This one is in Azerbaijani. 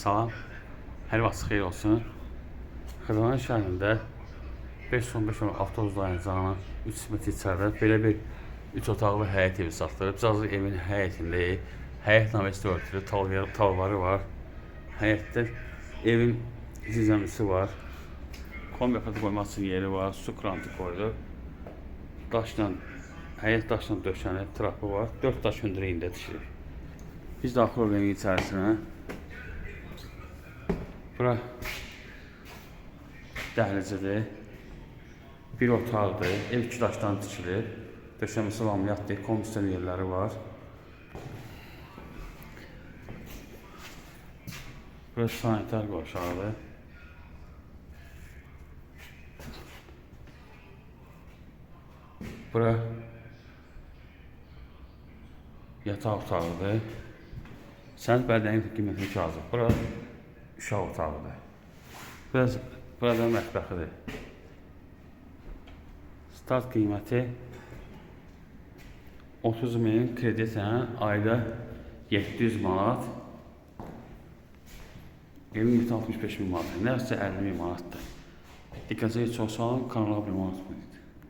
Salam. Hər vaxt xeyir olsun. Xırdalan şəhərində 515 avtobus dayanacağına 3 metr içəridə belə bir 3 otaqlı həyət evi satılır. Biz hazır evin həyətindəyik. Həyət navesi örtülü, talvarı var. Həyətdə evin zirzəmisi var. Kombi aparatı qoymaq üçün yeri var, su krantı qoyulub. Daşla, həyət daşla döşənib, trapı var. 4 daş hündürlüyündə tikilib. Biz daxil oluruq evin içərisinə. Bura dəhlicidir. Bir otaqdır. Ev iki daşdan tikilib. Döşəməsi laminatdır, komisyon yerləri var. Burası sanitar qovşağıdır. Bura yataq otağıdır. Sənəd bələdiyənin qiymətini kazıb. Bura uşaq otağıdır. Biraz burada mətbəxidir. Start qiyməti 30 min kreditlə ayda 700 manat. Evin qiyməti 65 min manatdır. Nəsə 50 min manatdır. Diqqətinizə çox sağ olun. Kanala abunə olmayı unutmayın.